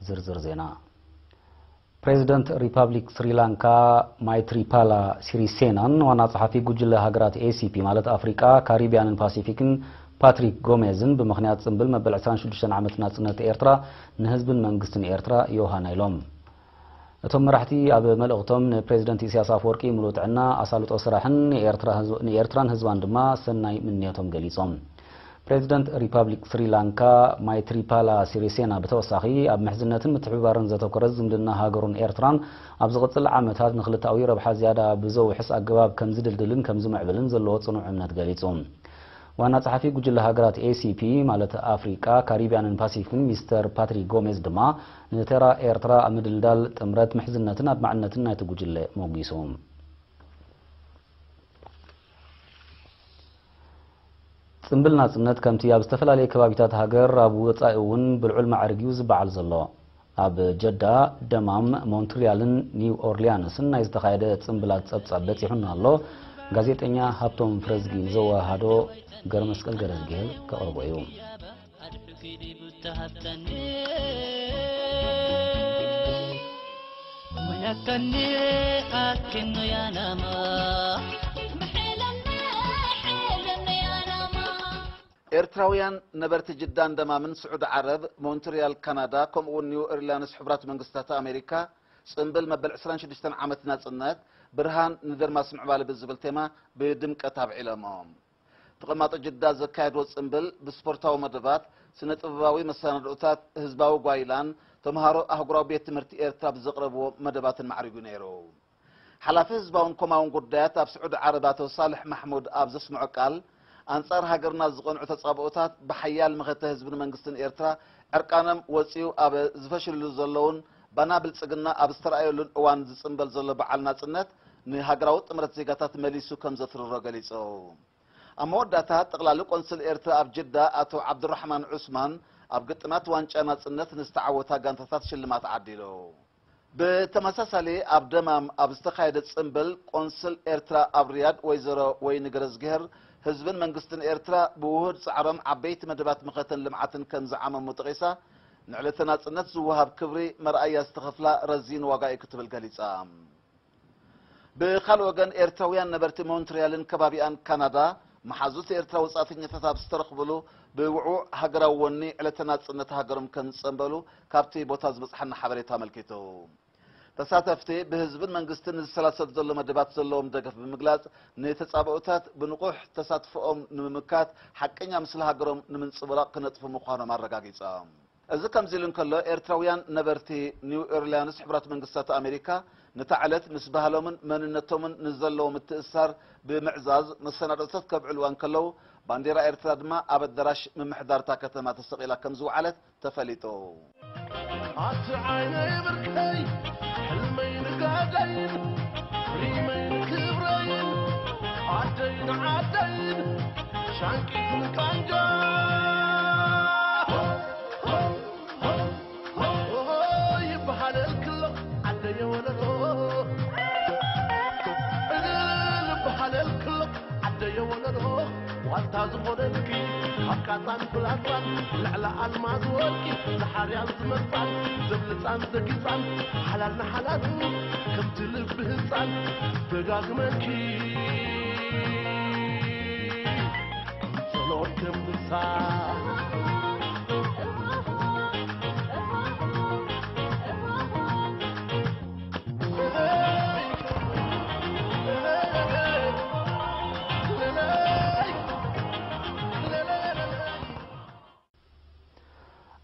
ዝርዝር ዜና። ፕሬዚደንት ሪፐብሊክ ስሪላንካ ማይትሪፓላ ሲሪሴናን ዋና ጸሓፊ ጉጅለ ሃገራት ኤሲፒ ማለት ኣፍሪቃ፣ ካሪቢያንን ፓሲፊክን ፓትሪክ ጎሜዝን ብምኽንያት ጽምብል መበል ዕስራን ሽዱሽተን ዓመት ናጽነት ኤርትራ ንህዝብን መንግስትን ኤርትራ ዮሃና ኢሎም። እቶም መራሕቲ ኣብ መልእኽቶም ንፕሬዚደንት ኢሳያስ ኣፈወርቂ ምሉእ ጥዕና፣ ኣሳልጦ ስራሕን ንኤርትራ ህዝብ-፣ ንኤርትራን ህዝባን ድማ ሰናይ ምንዮቶም ገሊጾም። ፕሬዚደንት ሪፐብሊክ ስሪላንካ ማይትሪፓላ ሲሪሴና ብተወሳኺ ኣብ ምሕዝነትን ምትሕብባርን ዘተኮረ ዝምድና ሃገሩን ኤርትራን ኣብ ዝቕጽል ዓመታት ንክልተኣዊ ረብሓ ዝያዳ ብዘውሕስ ኣገባብ ከም ዝድልድልን ከም ዝምዕብልን ዘለዎ ጽኑዕ እምነት ገሊጹ። ዋና ጸሓፊ ጉጅለ ሃገራት ኤሲፒ ማለት ኣፍሪቃ፣ ካሪቢያንን ፓሲፊክን ሚስተር ፓትሪክ ጎሜዝ ድማ ንተራ ኤርትራ ኣብ ምድልዳል ጥምረት ምሕዝነትን ኣድማዕነትን ናይቲ ጉጅለ ሞጊሱ። ጽምብል ናጽነት ከምቲ ኣብ ዝተፈላለየ ከባቢታት ሃገር ኣብ ወጻኢ እውን ብልዑል ማዕርግ እዩ ዝበዓል ዘሎ። ኣብ ጀዳ፣ ደማም፣ ሞንትሪያልን ኒው ኦርሊያንስን ናይ ዝተኻየደ ጽምብላት ጸብጻብ በጺሑና ኣሎ። ጋዜጠኛ ሃብቶም ፍረዝጊ ንዘወሃዶ ገረመስቀል ገረዝግሄር ከቕርቦ እዩ። ኤርትራውያን ነበርቲ ጅዳን ደማምን ስዑዲ ዓረብ፣ ሞንትሪያል ካናዳ፣ ከምኡ እውን ኒው ኦርሊያንስ ሕቡራት መንግስታት ኣሜሪካ ጽምብል መበል ዕስራን ሽዱሽተን ዓመት ናጽነት፣ ብርሃን ንደርማስ ምዕባለ ብዝብል ቴማ ብድምቀት ኣብዒሎሞ። ተቐማጦ ጅዳ ዘካየድዎ ጽምብል ብስፖርታዊ መደባት፣ ስነ ጥበባዊ መሰናድኦታት፣ ህዝባዊ ጓይላን ተምሃሮ ኣህጉራዊ ቤት ትምህርቲ ኤርትራ ብዘቕረብዎ መደባትን ማዕሪጉ ነይሩ። ሓላፊ ህዝባውን ኮማውን ጉዳያት ኣብ ስዑዲ ዓረብ ኣቶ ሳልሕ ማሕሙድ ኣብ ዘስምዖ ቃል፣ ኣንጻር ሃገርና ዝቐንዑ ተጻብኦታት ብሓያል መኸተ ህዝብን መንግስትን ኤርትራ ዕርቃኖም ወጺኡ ኣብ ዝፈሽልሉ ዘለውን ባና ብልጽግና ኣብ ዝተራእየሉን እዋን ዝጽንበል ዘሎ በዓል ናጽነት ንሃገራዊ ጥምረት ዜጋታት መሊሱ ከም ዘትርሮ ገሊጹ። ኣብ መወዳእታ ጠቕላሊ ቆንስል ኤርትራ ኣብ ጅዳ ኣቶ ዓብዱራሕማን ዑስማን ኣብ ግጥማት ዋንጫ ናጽነት ንዝተዓወታ ጋንታታት ሽልማት ዓዲሉ። ብተመሳሳሊ ኣብ ደማም ኣብ ዝተኻየደ ጽምብል ቆንስል ኤርትራ ኣብ ሪያድ ወይዘሮ ወይኒ ገረዝግሄር ህዝብን መንግስትን ኤርትራ ብውሁድ ጻዕሮም ዓበይቲ መደባት መኸተን ልምዓትን ከም ዝዓመሙ ጠቒሳ ንዕለተ ናጽነት ዝወሃብ ክብሪ መርኣያ ዝተኸፍላ ረዚን ዋጋ እዩ ክትብል ገሊጻ። ብኻልእ ወገን ኤርትራውያን ነበርቲ ሞንትሪያልን ከባቢኣን ካናዳ መሓዙት ኤርትራ ወጻእተኛታት ኣብ ዝተረኽብሉ ብውዕዉዕ ሃገራዊ ወኒ ዕለተ ናጽነት ሃገሮም ከም ዝጸንበሉ ካብቲ ቦታ ዝበጽሓና ሓበሬታ ኣመልኪቱ። ተሳተፍቲ ብህዝብን መንግስትን ዝሰላሰል ዘሎ መደባት ዘለዎም ደገፍ ብምግላጽ ንተጻብኦታት ብንቑሕ ተሳትፎኦም ንምምካት ሓቀኛ ምስሊ ሃገሮም ንምንጽብራቕ ክነጥፉ ምዃኖም ኣረጋጊጾም። እዚ ከምዚ ኢሉ እንከሎ ኤርትራውያን ነበርቲ ኒው ኦርሊያንስ ሕቡራት መንግስታት ኣሜሪካ ነታ ዕለት ምስ ባህሎምን መንነቶምን ንዘለዎ ምትእስሳር ብምዕዛዝ መሰናድኦታት ከብዕልዋ እንከለዉ ባንዴራ ኤርትራ ድማ ኣብ ኣዳራሽ ምምሕዳር እታ ከተማ ተሰቒላ ከም ዝወዓለት ተፈሊጡ። ኣቲ ዓይነይ ብርከይ ሕልመይ ንጋደይን ሪመይ ንክብረይን ዓደይ ንዓደይን ሻንቂት ንቃንጃ ይበሃለልክሎ ዓደየ ወለሎ እልል ይበሃለልክሎ ዓደየ ወለሎ ዋልታ ዝኾነልኪ ካብ ቃጻን ፍላጻን ልዕሊ ኣልማዝ ወርቂ ዝሓርያን ዝመርጻን ዘብልጻን ዘጊጻን ሓላል ንሓላሉ ከምቲ ልቢ ህጻን ደጋግመኪ ጸሎት ከም ንሳ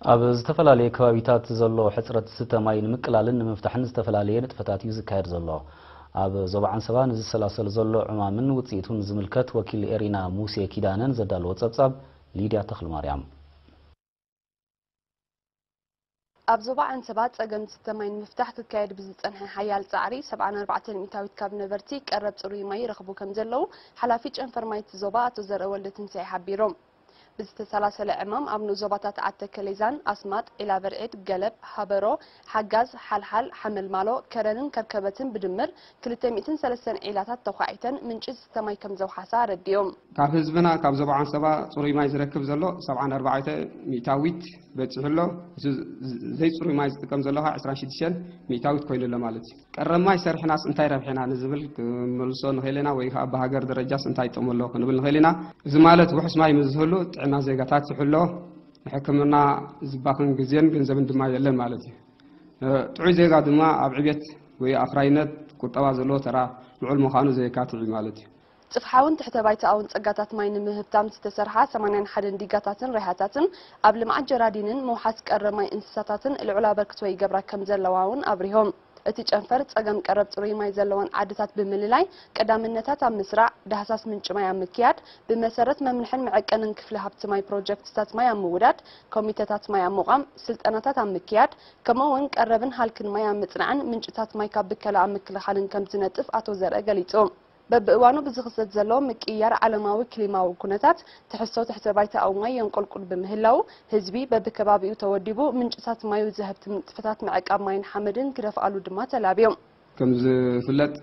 ኣብ ዝተፈላለየ ከባቢታት ዘሎ ሕጽረት ዝስተ ማይ ንምቅላልን ንምፍታሕን ዝተፈላለየ ንጥፈታት እዩ ዝካየድ ዘሎ። ኣብ ዞባ ዓንሰባ ንዝሰላሰል ዘሎ ዕማምን ውጽኢቱን ዝምልከት ወኪል ኤሪና ሙሴ ኪዳነን ዘዳለዎ ጸብጻብ ሊድያ ተኽለማርያም። ኣብ ዞባ ዓንሰባ ጸገም ዝስተ ማይ ንምፍታሕ ክካየድ ብዝጸንሐ ሓያል ጻዕሪ ሰብዓን ኣርባዕተን ሚእታዊት ካብ ነበርቲ ቀረብ ጽሩይ ማይ ይረኽቡ ከም ዘለዉ ሓላፊ ጨንፈር ማይ እቲ ዞባ ኣቶ ዘርአወልደ ትንሳኤ ሓቢሮም። ብዝተሰላሰለ ዕማም ኣብ ንኡስ ዞባታት ዓተከሌዛን ኣስማጥ፣ ዒላበርዒድ፣ ገለብ፣ ሃበሮ፣ ሓጋዝ፣ ሓልሓል፣ ሓመልማሎ፣ ከረንን ከርከበትን ብድምር ክልተ ሚእትን ሰለስተን ዒላታት ተዃዒተን ምንጪ ዝስተ ማይ ከም ዘውሓሳ ኣረዲኦም። ካብ ህዝብና ካብ ዞባ ዓንሰባ ጽሩይ ማይ ዝረክብ ዘሎ ሰብዓን ኣርባዕተ ሚእታዊት በጺሑ ኣሎ። እቲ ዘይጽሩይ ማይ ዝጥቀም ዘሎ ከዓ ዕስራን ሽዱሽተን ሚእታዊት ኮይኑ ኣሎ ማለት እዩ። ቀረብ ማይ ሰሪሕናስ እንታይ ረብሒና ንዝብል ክመልሶ ንኽእል ኢና፣ ወይ ከዓ ብሃገር ደረጃስ እንታይ ጥቕሚ ኣሎ ክንብል ንኽእል ኢና። እዚ ማለት ውሑስ ማይ ምስ ዝህሉ ጥዕና ዜጋታት ይሕሎ፣ ንሕክምና ዝባኽን ግዜን ገንዘብን ድማ የለን ማለት እዩ። እ፣ ጥዑይ ዜጋ ድማ ኣብ ዕቤት ወይ ኣፍራይነት ቁጠባ ዘለዎ ተራ ልዑል ምዃኑ ዘየካትዕ እዩ ማለት እዩ። ጽፍሓውን ትሕተ ባይታኣውን ጸጋታት ማይ ንምህብታም ዝተሰርሓ ሰማንያን ሓደን ዲጋታትን ሪሃታትን ኣብ ልምዓት ጀራዲንን ምውሓስ ቀረብ ማይ እንስሳታትን ልዑል ኣበርክቶ ይገብራ ከም ዘለዋ እውን ኣብሪሆም። እቲ ጨንፈር ጸገም ቀረብ ጽሩይ ማይ ዘለወን ዓድታት ብምልላይ ቀዳምነታት ኣብ ምስራዕ፣ ዳህሳስ ምንጪ ማይ ኣብ ምክያድ፣ ብመሰረት መምርሕን መዐቀንን ክፍሊ ሃብቲ ማይ ፕሮጀክትታት ማይ ኣብ ምውዳድ፣ ኮሚተታት ማይ ኣብ ምቋም፣ ስልጠናታት ኣብ ምክያድ፣ ከምኡ እውን ቀረብን ሃልክን ማይ ኣብ ምጽናዕን ምንጭታት ማይ ካብ ብከላ ኣብ ምክልኻልን ከም ዝነጥፍ ኣቶ ዘርአ ገሊጹ። በብእዋኑ ብዝኽሰት ዘሎ ምቅይያር ዓለማዊ ክሊማዊ ኩነታት ትሕዝቶ ትሕተ ባይታዊ ማይ የንቆልቁል ብምህላው፣ ህዝቢ በብከባቢኡ ተወዲቡ ምንጭታት ማዩ ዘህብትም ንጥፈታት ምዕቃብ ማይን ሓመድን ክደፍኣሉ ድማ ተላብዮም። ከም ዝፍለጥ፣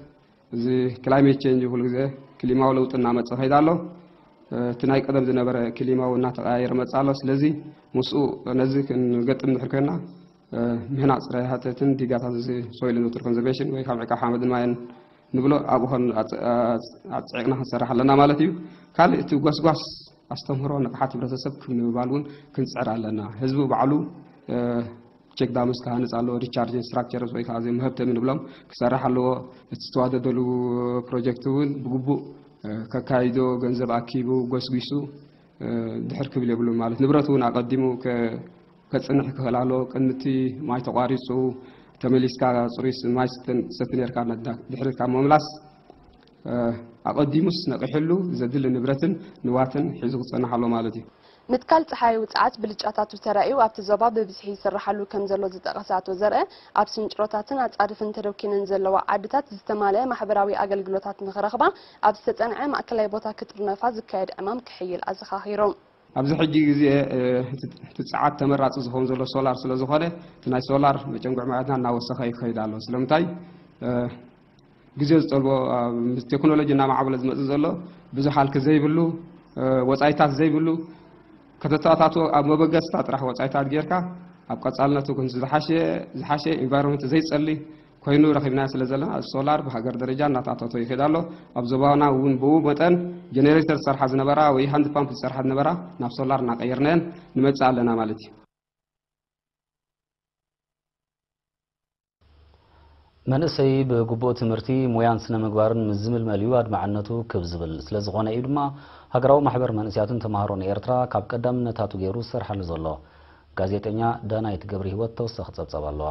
እዚ ክላይሜት ቼንጅ ኩሉ ግዜ ክሊማዊ ለውጢ እናመጸ ከይዳ ኣሎ። እቲ ናይ ቀደም ዝነበረ ክሊማዊ እናተቐያየረ መጽእ ኣሎ። ስለዚ ምስኡ ነዚ ክንገጥም እንድሕር ኮይና፣ ምህናጽ ሪሃታትን ዲጋታት እዚ ሶይል ኖትር ኮንዘርቬሽን ወይ ካብ ዕቃ ሓመድን ማይን ንብሎ፣ ኣብኡ ኸን ኣጽ-፣ ኣጽ-፣ ኣጽዒቕና ክንሰርሕ ኣለና ማለት እዩ። ካልእ እቲ ጎስጓስ ኣስተምህሮ ንቕሓት ሕብረተሰብ ክምባል እውን ክንጽዕር ኣለና። ህዝቢ ባዕሉ፣ እ፣ ቼክ ዳምስ ክሃንጽ ኣለዎ፣ ዲስቻርጅ ስትራክቸርስ ወይ ከዓ እዚ መህብተሚ ንብሎም ክሰርሕ ኣለዎ። እቲ ዝተዋደደሉ ፕሮጀክት እውን ብግቡእ፣ እ፣ ከካይዶ ገንዘብ ኣኪቡ ጎስጒሱ፣ እ፣ ድሕር ክብል የብሉን ማለት ንብረት እውን ኣቐዲሙ ከ-፣ ከጽንሕ ክኽእል ኣለዎ። ቅድሚ እቲ ማይ ተቋሪጹ ተመሊስካ ጽሩይ ስ-፣ ማይ ስትን-፣ ትሰቲ ነርካ ነዳ-፣ ድሕሪት ካብ ምምላስ፣ እ፣ ኣቐዲሙስ ነቒሕሉ ዘድሊ ንብረትን ንዋትን ሒዙ ክጸንሕ ኣለዎ ማለት እዩ። ምትካል ጸሓያዊ ጸዓት ብልጫታቱ ተራእዩ ኣብቲ ዞባ ብብዝሒ ይስርሓሉ ከም ዘሎ ዝጠቐሰ ኣቶ ዘርአ፣ ኣብ ስንጭሮታትን ኣጻድፍን ተደኪነን ዘለዋ ዓድታት ዝተማልአ ማሕበራዊ ኣገልግሎታት ንኽረኽባ ኣብ ዝተጸንዐ ማእከላይ ቦታ ክጥርነፋ ዝካየድ ዕማም ክሕይል ኣዘኻኺሩ። ኣብዚ ሕጂ ግዜ፣ እ፣ እቲ፣ እቲ ጸዓት ተመራጺ ዝኸውን ዘሎ ሶላር ስለ ዝኾነ፣ እቲ ናይ ሶላር መጨንጉዕ ማያትና እናወሰኸ ይኸይድ ኣሎ። ስለምንታይ? እ፣ ግዜ ዝጠልቦ፣ እ፣ ምስ ቴክኖሎጂ እናማዕበለ ዝመጽእ ዘሎ ብዙሕ ሃልኪ ዘይብሉ፣ እ፣ ወጻኢታት ዘይብሉ፣ ከተተኣታትዎ ኣብ መበገስታ ጥራሕ ወጻኢታት ጌርካ፣ ኣብ ቀጻልነቱ ግን ዝሓሸ፣ ዝሓሸ ኢንቫይሮንመንት ዘይጸሊ ኮይኑ ረኺብናዮ ስለ ዘለና፣ ሶላር ብሃገር ደረጃ እናተኣታቶ ይኸይድ ኣሎ። ኣብ ዞባና እውን ብኡ መጠን ጀነሬተር ዝሰርሓ ዝነበራ ወይ ሃንድ ፓምፕ ዝሰርሓ ዝነበራ ናብ ሶላር እናቀየርናየን ንመጽእ ኣለና ማለት እዩ። መንእሰይ ብግቡእ ትምህርቲ፣ ሞያን ስነ ምግባርን ምስ ዝምልመል እዩ ኣድማዕነቱ ክብ ዝብል። ስለ ዝኾነ እዩ ድማ ሃገራዊ ማሕበር መንእሰያትን ተምሃሮን ኤርትራ ካብ ቀዳምነታቱ ገይሩ ዝሰርሓሉ ዘሎ። ጋዜጠኛ ዳናይት ገብረ ህይወት ተወሳኺ ጸብጻብ ኣለዋ።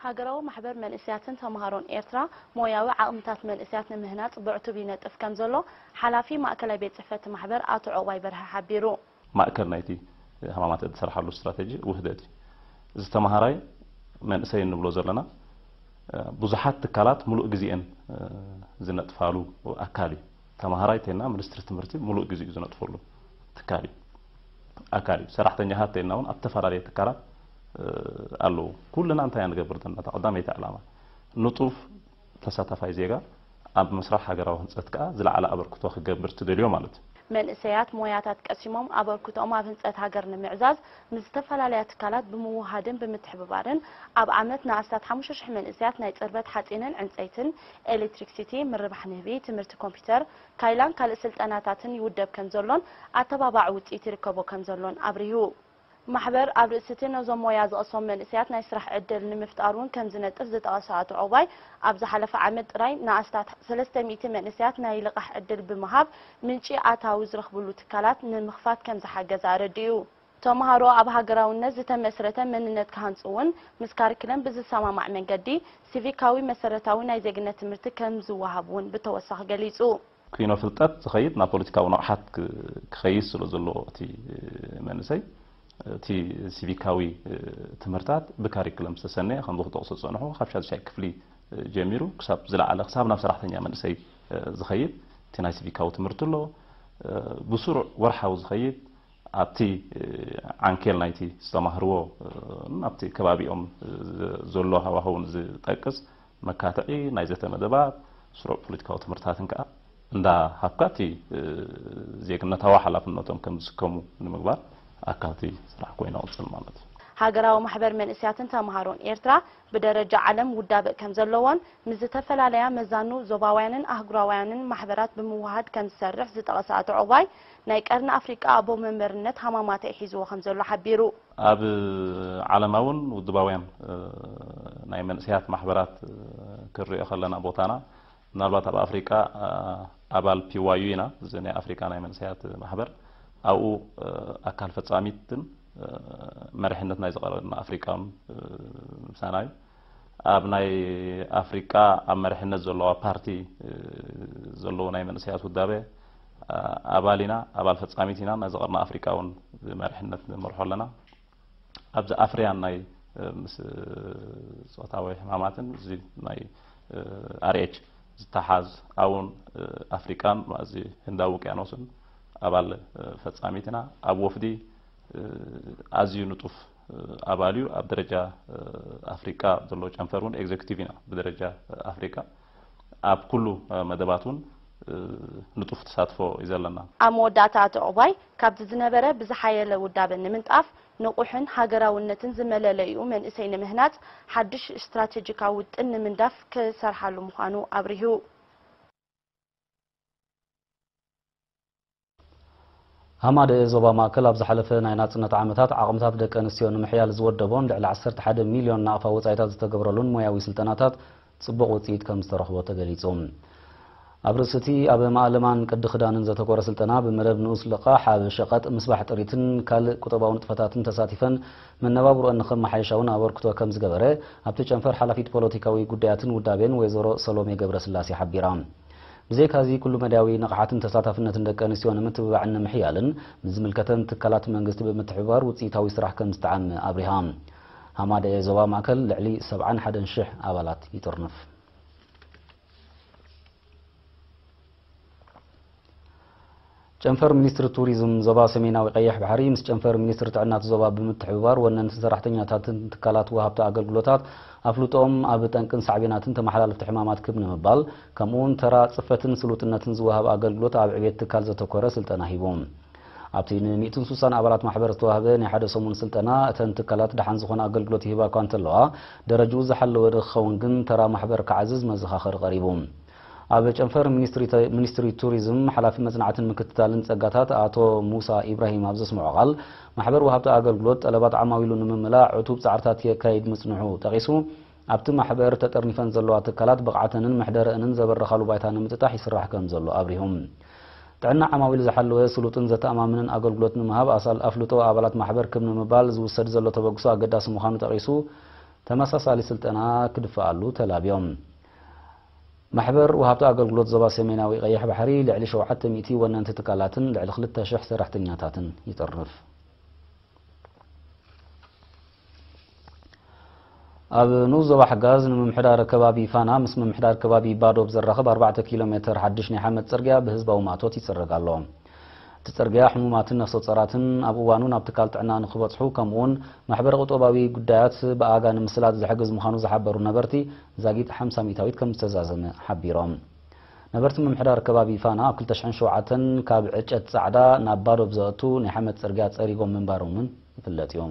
ሃገራዊ ማሕበር መንእሰያትን ተምሃሮን ኤርትራ ሞያዊ ዓቕምታት መንእሰያት ንምህናጽ ብዕቱብ ይነጥፍ ከም ዘሎ ሓላፊ ማእከላይ ቤት ጽሕፈት ማሕበር ኣቶ ዑቕባይ በርሀ ሓቢሩ። ማእከል ናይቲ ህማማት እትሰርሓሉ ስትራተጂ ውህደት እዩ። እዚ ተምሃራይ መንእሰይ እንብሎ ዘለና፣ እ፣ ብዙሓት ትካላት ሙሉእ ግዜኤን፣ እ፣ ዝነጥፋሉ ኣካል እዩ። ተምሃራይ ተይና ሚኒስትሪ ትምህርቲ ሙሉእ ግዜኡ ዝነጥፈሉ ትካል እዩ፣ ኣካል እዩ። ሰራሕተኛታት ተይና እውን ኣብ ዝተፈላለየ ትካላት፣ እ፣ ኣለዉ። ኩልና እንታይ ኢና ንገብር ዘለና? እታ ቀዳመይቲ ዕላማ፣ ንጡፍ ተሳታፋይ ዜጋ ኣብ ምስራሕ ሃገራዊ ህንጸት ከኣ ዝለዓለ ኣበርክቶ ክገብር ትደልዮ ማለት እዩ። መንእሰያት ሞያታት ቀሲሞም ኣበርክቶኦም ኣብ ህንጸት ሃገር ንምዕዛዝ ምስ ዝተፈላለያ ትካላት ብምውሃድን ብምትሕብባርን ኣብ ዓመት ንኣስታት ሓሙሽተ ሽሕ መንእሰያት ናይ ጽርበት ሓጺንን ዕንጸይትን፣ ኤሌክትሪክሲቲ፣ ምርባሕ ንህቢ፣ ትምህርቲ ኮምፒውተር፣ ካይላን ካልእ ስልጠናታትን ይውደብ ከም ዘሎን ኣተባባዒ ውጽኢት ይርከቦ ከም ዘሎን ኣብሪሁ። ማሕበር ኣብ ርእሲ እቲ ነዞም ሞያ ዝቐሰሙ መንእሰያት ናይ ስራሕ ዕድል ንምፍጣር እውን ከም ዝነጥፍ ዝጠቐሰ ኣቶ ዑቕባይ፣ ኣብ ዝሓለፈ ዓመት ጥራይ ንኣስታት ሰለስተ ሚእቲ መንእሰያት ናይ ልቓሕ ዕድል ብምሃብ ምንጪ ኣታዊ ዝረኽብሉ ትካላት ንምኽፋት ከም ዝሓገዘ ኣረዲኡ። ተምሃሮ ኣብ ሃገራውነት ዝተመስረተ መንነት ክሃንጹ እውን ምስ ካሪክለም ብዝሰማማዕ መንገዲ ሲቪካዊ መሰረታዊ ናይ ዜግነት ትምህርቲ ከም ዝወሃብ እውን ብተወሳኺ ገሊጹ። ኪኖ ፍልጠት ዝኸይድ ናብ ፖለቲካዊ ንቕሓት ክ-፣ ክኸይድ ስለ ዘለዎ እቲ መንእሰይ፣ እቲ ሲቪካዊ ትምህርታት ብካሪክለም ዝተሰነየ፣ ከምዚ ክጠቕሶ ዝጸንሑ፣ ካብ ሻድሻይ ክፍሊ ጀሚሩ ክሳብ ዝለዓለ፣ ክሳብ ናብ ሰራሕተኛ መንእሰይ ዝኸይድ፣ እቲ ናይ ሲቪካዊ ትምህርቲ ኣሎ፣ ብስሩዕ ወርሓዊ ዝኸይድ ኣብቲ ዓንኬል ናይቲ ዝተማህርዎ ኣብቲ ከባቢኦም ዘሎ ሃዋህውን ዝጠቅስ መካትዒ ናይ ዘተ መደባት፣ ስሩዕ ፖለቲካዊ ትምህርትታትን ከኣ እንዳሃብካ እቲ ዜግነታዊ ሓላፍነቶም ከም ዝስከሙ ንምግባር ኣካል እቲ ስራሕ ኮይኑ ይቕጽል ማለት እዩ። ሃገራዊ ማሕበር መንእሰያትን ተምሃሮን ኤርትራ ብደረጃ ዓለም ውዳበ ከም ዘለዎን ምስ ዝተፈላለያ መዛኑ ዞባውያንን ኣህጉራውያንን ማሕበራት ብምውሃድ ከም ዝሰርሕ ዝጠቐሰ ኣቶ ዕቑባይ፣ ናይ ቀርኒ ኣፍሪቃ ኣቦ መንበርነት ሃማማተኢ ሒዝዎ ከም ዘሎ ሓቢሩ። ኣብ ዓለማውን ውድባውያን ናይ መንእሰያት ማሕበራት ክንሪኦ ከለና ቦታና ምናልባት ኣብ ኣፍሪቃ ኣባል ፒዋዩ ኢና፣ እዚ ናይ ኣፍሪቃ ናይ መንእሰያት ማሕበር ኣብኡ ኣካል ፈጻሚትን መሪሕነት ናይ ዝቐረና ኣፍሪቃ ምሳና እዩ። ኣብ ናይ ኣፍሪቃ ኣብ መሪሕነት ዘለዋ ፓርቲ ዘለዉ ናይ መንእሰያት ውዳበ ኣባል ኢና፣ ኣባል ፈጻሚት ኢና። ናይ ዝቐርና ኣፍሪቃ እውን ብመሪሕነት ንመርሖ ኣለና። ኣብዚ ኣፍርያን ናይ ምስ ጾታዊ ሕማማትን እዚ ናይ ኣርኤች ዝተሓዝ ኣውን ኣፍሪቃን እዚ ህንዳዊ ውቅያኖስን ኣባል ፈጻሚት ኢና። ኣብ ወፍዲ ኣዝዩ ንጡፍ ኣባል እዩ። ኣብ ደረጃ ኣፍሪቃ ዘሎ ጨንፈር እውን ኤግዜክቲቭ ኢና ብደረጃ ኣፍሪቃ። ኣብ ኩሉ መደባት እውን ንጡፍ ተሳትፎ እዩ ዘለና። ኣብ መወዳእታ ኣቶ ዕቑባይ፣ ካብቲ ዝነበረ ብዝሓየለ ውዳበ ንምንጣፍ፣ ንቑሕን ሃገራውነትን ዝመለለይኡ መንእሰይ ንምህናጽ ሓድሽ ስትራቴጂካዊ ውጥን ንምንዳፍ ክሰርሓሉ ምዃኑ ኣብሪሁ። ሃማደኤ ዞባ ማእከል ኣብ ዝሓለፈ ናይ ናጽነት ዓመታት ዓቕምታት ደቂ ኣንስትዮ ንምሕያል ዝወደቦን ልዕሊ ዓሰርተ ሓደ ሚልዮን ናቕፋ ወጻኢታት ዝተገብረሉን ሞያዊ ስልጠናታት ጽቡቕ ውጽኢት ከም ዝተረኽቦ ተገሊጹ። ኣብ ርእሲ እቲ ኣብ ማእለማን ቅዲ ክዳንን ዘተኮረ ስልጠና ብመደብ ንኡስ ልቓሕ ኣብ ሸቐጥ፣ ምስባሕ ጥሪትን ካልእ ቁጠባዊ ንጥፈታትን ተሳቲፈን መነባብሮአን ንኸመሓየሻ እውን ኣበርክቶ ከም ዝገበረ ኣብቲ ጨንፈር ሓላፊት ፖለቲካዊ ጉዳያትን ውዳቤን ወይዘሮ ሰሎሜ ገብረስላሴ ሓቢራ። ብዘይካዚ ኩሉ መዳያዊ ንቕሓትን ተሳታፍነትን ደቂ ኣንስትዮ ንምትብባዕን ንምሕያልን ምስ ዝምልከተን ትካላት መንግስቲ ብምትሕብባር ውፅኢታዊ ስራሕ ከም ዝተዓመ ኣብሪሃ። ሃማደኤ ዞባ ማእከል ልዕሊ ሰብዓን ሓደን ሽሕ ኣባላት ይጥርንፍ። ጨንፈር ሚኒስትሪ ቱሪዝም ዞባ ሰሜናዊ ቀይሕ ባሕሪ ምስ ጨንፈር ሚኒስትሪ ጥዕና እቲ ዞባ ብምትሕብባር ወነንትን ሰራሕተኛታትን ትካላት ወሃብቲ ኣገልግሎታት ኣፍልጦኦም ኣብ ጠንቅን ሳዕቤናትን ተመሓላለፍቲ ሕማማት ክብ ንምባል ከምኡውን ተራ ጽፈትን ስሉጥነትን ዝወሃብ ኣገልግሎት ኣብ ዕቤት ትካል ዘተኮረ ስልጠና ሂቡ። ኣብቲ ን ሚእትን ስሳን ኣባላት ማሕበር ዝተዋህበ ናይ ሓደ ሰሙን ስልጠና እተን ትካላት ደሓን ዝኾነ ኣገልግሎት ይህባ እኳ እንተለዋ ደረጅኡ ዝሓለወ ንክኸውን ግን ተራ ማሕበር ክዓዝዝ መዘኻኸሪ ቀሪቡ። ኣብ ጨንፈር ሚኒስትሪ ተ-፣ ሚኒስትሪ ቱሪዝም ሓላፊ መጽናዕትን ምክትታልን ጸጋታት ኣቶ ሙሳ ኢብራሂም ኣብ ዘስምዖ ቃል፣ ማሕበር ወሃብቲ ኣገልግሎት ጠለባት ዓማዊሉ ንምምላእ ዕቱብ ጻዕርታት የካይድ ምጽንሑ ጠቒሱ፣ ኣብቲ ማሕበር ተጠርኒፈን ዘለዋ ትካላት ብቕዓተንን መሕደረአንን ዘበረኻሉ ባይታ ንምጥጣሕ ይስራሕ ከም ዘሎ ኣብሪሁ። ጥዕና ዓማዊል ዝሓለወ ስሉጥን ዘተኣማምንን ኣገልግሎት ንምሃብ ኣሳል ኣፍልጦ ኣባላት ማሕበር ክብ ንምባል ዝውሰድ ዘሎ ተበግሶ ኣገዳሲ ምዃኑ ጠቒሱ፣ ተመሳሳሊ ስልጠና ክድፈኣሉ ተላብዮም። ማሕበር ወሃብቲ ኣገልግሎት ዞባ ሰሜናዊ ቀይሕ ባሕሪ ልዕሊ ሸውዓተ ሚእቲ ወነንቲ ትካላትን ልዕሊ ክልተ ሽሕ ሰራሕተኛታትን ይጥርንፍ። ኣብ ንኡስ ዞባ ሓጋዝ ንምምሕዳር ከባቢ ፋና ምስ ምምሕዳር ከባቢ ባዶብ ዘራኽብ ኣርባዕተ ኪሎ ሜተር ሓድሽ ናይ ሓመድ ጽርግያ ብህዝባዊ ማእቶት ይጽረግ ኣሎ። እቲ ጽርግያ ሕሙማትን ነፍሰ ጾራትን ኣብ እዋኑ ናብ ትካል ጥዕና ንኽበጽሑ፣ ከምኡውን ማሕበረ ቁጠባዊ ጉዳያት ብኣጋ ንምስላጥ ዝሕግዝ ምዃኑ ዝሓበሩ ነበርቲ፣ ዛጊት ሓምሳ ሚእታዊት ከም ዝተዛዘመ ሓቢሮም። ነበርቲ ምምሕዳር ከባቢ ፋና ኣብ ክልተ ሽሕን ሸውዓተን ካብ ዕጨት ጻዕዳ ናብ ባዶብ ዘእቱ ናይ ሓመድ ጽርግያ ጸሪጎም ምንባሮምን ይፍለጥ እዩ።